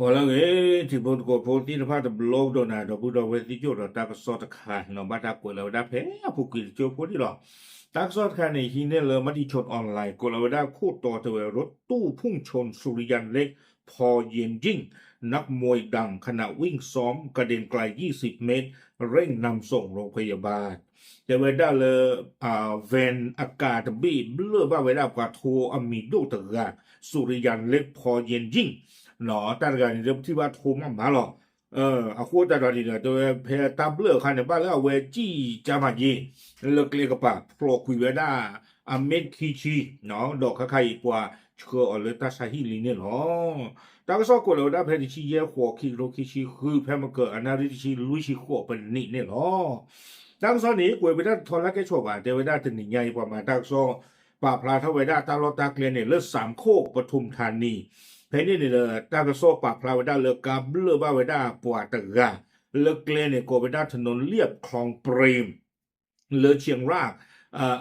အိၣ်လၢအဂ့ၤ ထံဖိကီၢ်ဖိသ့ၣ်တဖၣ်တဘျီကဒီးနၤ ဒီပုၢ်ဒီဝဲၢ်သ့ၣ်ကၠိၣ်ဒီးတၢ်ကစီၣ်တခါ ဘၣ်တၢ်ကွဲးလီၤဝဲဒၣ်ဖဲအပူၤကွံာ်တကၠိဖိန့ၣ်လီၤ. တၢ်ကစီၣ်တခါန့ၣ် ဟံးန့ၢ်လၢ Matichon Online ကွဲးလီၤဝဲဒၣ်ခိၣ်တီတဲဝဲ รถตู้พุ่งชนสุริยันเล็ก พอเย็นยิ่ง นักมวยดังขณะวิ่งซ้อมกระเด็นไกล ยี่สิบเมตร เร่งนำส่งโรงพยาบาล တဲဝဲဒၣ်လၢ van အကၤတဘ့ၣ်ဘျၢၣ်ဘၣ်ဝဲဒၣ်ပှၤထိအမံၤဒိၣ်တဂၤ สุริยันเล็ก พอเย็นยิ่ง တၢ်တဂၤန့ၣ်ဒီးပထံၣ်ဘၣ်ထိမးမးလီၤ. အဃိသတးဒီးန့ၣ်ဒီး တဲဝဲဖဲတၢ်ဘျၢၣ်အခါန့ၣ် ဘၣ်လၢအဝဲစံၣ်ကၠါမၤယ့ လၢကျဲကပၤ ဖျိးကွံာ်ဝဲဒၣ် အမ့ၢ်ခံဆံ ဒီးခါခါအံၤပှၤဆှၢအီၤလၢတၢ်ဆါဟံၣ်လံန့ၣ်လီၤ. တၢ်ကစီၣ်ကွဲးလီၤဝဲဒၣ်ဖဲတဆံယဲၢ်ဃိး ခံကထိခံဆံဃု ဖဲမကၢၤအနၣ်ရံၣ်တဆံလွံၢ်ဆံဃိးပနံးန့ၣ်လီၤ. တၢ်ကစီၣ်န့ၣ် ကွဲးဝဲဒၣ်တထီလၢကဲဆိးဘၣ် တဲဝဲဒၣ်တနံၤညါအံၤ ပှၤမၤတၢ်ကစီၣ် ပာ်ဖျါထီၣ်ဝဲဒၣ်တၢ်လီၢ်တၢ်ကျဲန့ၣ် လၢ สามโคก ปทุมธานี ဖဲန့ၣ်န့ၣ်ဒီး တၢ်ကစီၣ်ပာ်ဖျါဝဲဒၣ်လၢကါဘျၢၣ်ဘၣ်ဝဲဒၣ်ပှၤတဂၤ လၢကျဲန့ၣ် ကိးဝဲဒၣ် ถนนเลียบคลองเปรม လၢ เชียงราก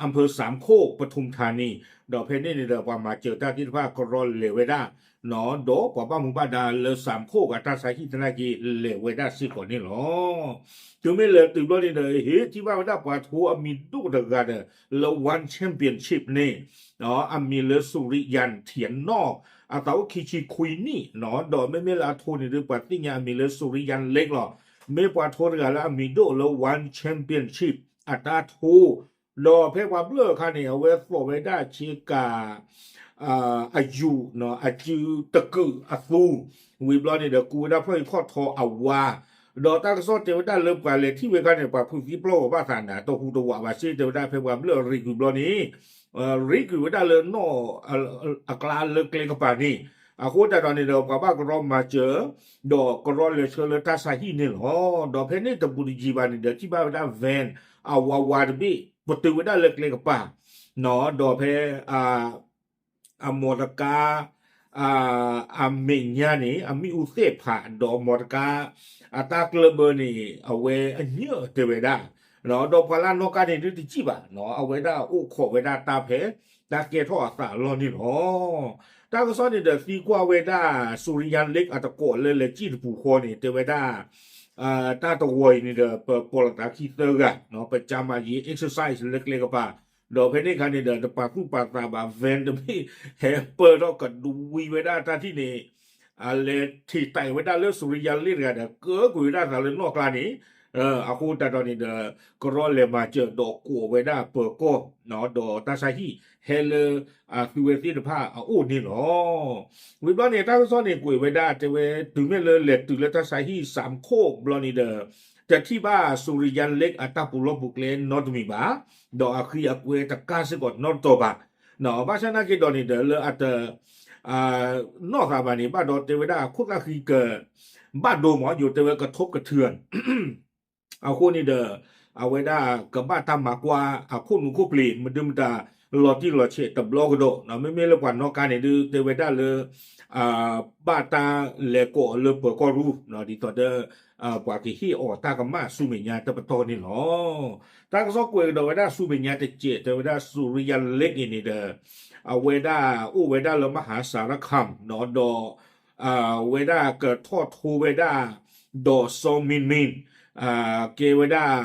อำเภอสามโคก ปทุมธานี ဒီးဖဲန့ၣ်န့ၣ်ဒီး ပှၤမၤစၢၤတၢ်သ့ၣ်တဖၣ်ကရီလဲၤဝဲဒၣ် ဒီးပှၤဘၣ်မူဘၣ်ဒါလၢ สามโคก အတၢ်ဆါဟံၣ်သနာ်က့ လဲၤဝဲဒၣ်စ့ၢ်ကီးန့ၣ်လီၤ. တုၤမ့ၢ်လဲၤတုၤဘျီန့ၣ်ဒီး ဟ့ၣ်ထံၣ်ဘၣ်ဝဲဒၣ်ပှၤထိအမံၤဒိၣ်တဂၤဒီး လၢ One Championship န့ၣ် အမံၤလၢ สุริยัน เถียนนอก အသးအိၣ်ခံဆံခွံနံၣ် ဒီးမ့မ့ၢ်လၢအထိန့ၣ်ဒီး ပှၤသ့ၣ်ညါအမံၤလၢ สุริยันเล็ก လီၤ. မ့ၢ်ပှၤထိတဂၤလၢအမံၤဒိၣ်လၢ One Championship အတၢ်ထိ ဒီးဖဲပှၤဘျၢၣ်အခါန့ၣ် အဝဲသိးဝဲဒၣ်ဆ့ကၤ အယူာ် အစုတကုာ်အသူ ဝံၤဘျီန့ၣ်ဒီး ကူဝဲဒၣ်ဖျီၣ်အံၤခီၣ်ထီအဝါ ဒီးတၢ်ကစီၣ်တဲဝဲဒၣ်လၢပှၤလဲၤထံၣ်ဝဲအခါန့ၣ် ပှၤဖုးသံပျီၢ်ဂီၤဘၣ်သးနၤ တဟူးတဝးဘၣ်စ့ၢ် တဲဝဲဒၣ်ဖဲပှၤဘျၢၣ်ရ့ကွံာ်ဘျီန့ၣ် ရ့ကွံာ်ဝဲဒၣ်လၢနီၣ် အကျါလၢကျဲကပၤန့ၣ် အဃိသတးဒီးန့ၣ်ဒီး ပှၤဘၣ်ကရီမၤစၢၤ ဒီးကရီလဲၤဆှၢလၢတၢ်ဆါဟံၣ်န့ၣ်လီၤ. ဒီးဖဲန့ၣ်တဘူးတယံၤဘၣ်န့ၣ်ဒီး ထံၣ်ဘၣ်ဝဲဒၣ် van အဝါဝါတဘ့ၣ် ပတုာ်ဝဲဒၣ်လၢကျဲကပၤ ဒီးဖဲ အမိၢ်တကါ အမဲာ်ညါန့ၣ် အမံၣ်အူသ့ၣ်ဖး ဒီးအမိၢ်တကါ အတၢ်ကျၢၢ်ဘၢန့ၣ် အဝဲအညၢၢ်တဲဝဲဒၣ် ဒီးပှၤလၢအနီၣ်ကါန့ၣ်ဒုးတစံၣ်ဘၣ် အဝဲဒၣ်အိၣ်ခိးဝဲဒၣ်တၢ်ဖဲ တၢ်ကဲထီၣ်အသးအလီၢ်န့ၣ်လီၤ. တၢ်ကစီၣ်န့ၣ်ဒီးသံကွၢ်ဝဲဒၣ် สุริยันเล็ก အတကိးလၢလဲၤစံၣ်တပူၤဃီန့ၣ် တဲဝဲဒၣ် တၢ်တဝီၤအံၤန့ၣ်ဒီး ပပိာ်လိာ်သးခံသၢဂၤ ပကၢ်မၤယ့ exercise လၢကျဲကပၤ ဒီးဖဲန့ၣ်အခါန့ၣ်ဒီး တပာ်သူၣ်ပာ်သးဘၣ် van တဘ့ၣ် ဟဲပၢၢ်ထီၣ်ကဒွံဝဲဒၣ်တၢ်ထံၣ်န့ၣ် အလဲၤထံၣ်တဲာ်ဝဲဒၣ်လၢ สุริยันเล็ก တဂၤဒီး ကၢကွံာ်ဝဲဒၣ်သးလၢနီၣ်ကျါန့ၣ် အဃိသတးဒီးန့ၣ်ဒီး ကရီလဲၤမၤစၢၤဒီးကိးဝဲဒၣ်ပၢၤကီၢ် ဒီးတၢ်ဆါဟံၣ်ဟဲလၢ အသုဝဲသ့ၣ်တဖၣ်အအိၣ်န့ၣ်လီၤ. ဝံၤဘျီန့ၣ် တၢ်ကစီၣ်န့ၣ်ကွဲးဝဲဒၣ် တဲဝဲတုၤမ့ၢ်လၢလဲၤတုၤလၢတၢ်ဆါဟံၣ် สามโคก ဘျီန့ၣ်ဒီး တထံၣ်ဘၣ် สุริยันเล็ก အတၢ်ပူၤလီၢ်ပူၤကျဲနီတမံၤဘၣ် ဒီးအဃံအကွဲတကါစ့ၢ်ကီးနီတတီၤဘၣ် ဘၣ်ဆၣ်သနာ်က့ဒီးန့ၣ်ဒီး လၢအတ နီၢ်သးဘၣ်န့ၣ် ဘၣ်ဒီးတဲဝဲဒၣ်အခိၣ်သၣ်ဃံက ဘၣ်ဒိမး ယိၤတဲဝဲကထိးကထၢၣ် အဃိန့ၣ်ဒီး အဝဲဒၣ်ကဘၣ်တၢ်မၤကွၢ်အခိၣ်နူာ်ခိၣ်ပျ့ၤ မဒုမတၤ လီၤတံၢ်လီၤဆဲးတဘျီကဒီး မ့မ့ၢ်လၢပှၤနီၣ်ကါန့ၣ်ဒုး တဲဝဲဒၣ်လၢ ဘၣ်တၢ်လဲၤကိးအီၤလၢပၢၤကီၢ်ရူၢ် ဒ်သိးဒီး ပှၤကဟ့ၣ်အီၤတၢ်ကမၣ်ဆူမဲာ်ညါတပတီၢ်န့ၣ်လီၤ. တၢ်ကစီၣ်ကွဲးကဒီးဝဲဒၣ်ဆူမဲာ်ညါတစဲး တဲဝဲဒၣ် สุริยันเล็ก အံၤန့ၣ်ဒီး အဝဲဒၣ်အိၣ်ဝဲဒၣ်လၢ มหาสารคาม ဒီး ဝဲဒၣ်ကထီၣ်ထိဝဲဒၣ် ဒီးစီၤမံမံ ကဲဝဲဒၣ်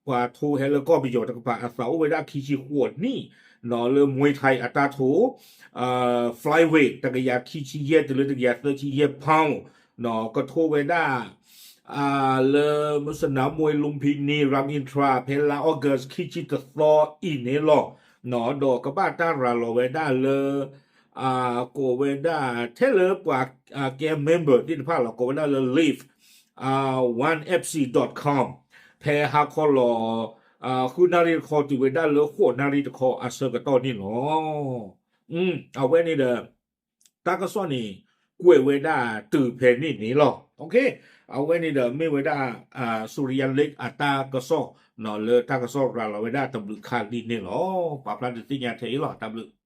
ပှၤထိဟဲလၢကီၢ်ပယီၤတကပၤ အသးအိၣ်ဝဲဒၣ်ခံဆံဃိးနံၣ် လၢ Muay Thai အတၢ်ထိ flyweight တကယၤခံဆံယဲၢ်တုၤလၢတကယၤသၢဆံယဲၢ် pound ကထိဝဲဒၣ် လၢ สนามมวยลุมพินี รามอินทรา ဖဲလါ August ခံဆံတသီအံၤန့ၣ်လီၤ. ဒီးကဘၣ်တၢ်ရၤလီၤဝဲဒၣ်လၢ ကိးဝဲဒၣ် ထဲလၢပှၤကဲ member သ့ၣ်တဖၣ်လီၤ ကိးဝဲဒၣ်လၢ live one F C dot com ဖဲဟါခီလီၤ ဃုနၣ်ရံၣ်တခီတုၤဝဲဒၣ်လၢဃိးနၣ်ရံၣ်တခီအဆၢကတီၢ်န့ၣ်လီၤ. အဝဲန့ၣ်ဒီး တၢ်ကစီၣ်န့ၣ် ကွဲးဝဲဒၣ်တုၤဖဲန့ၣ်န့ၣ်လီၤ. အဝဲန့ၣ်ဒီးမ့ၢ်ဝဲဒၣ် สุริยันเล็ก အတၢ်ကစီၣ် လၢတၢ်ကစီၣ်ရၤလီၤဝဲဒၣ်တဘျုးခါလံန့ၣ်လီၤ. ပာ်ဖျါဒုးသ့ၣ်ညါထဲအံၤလီၤ. တၢ်ဘျုး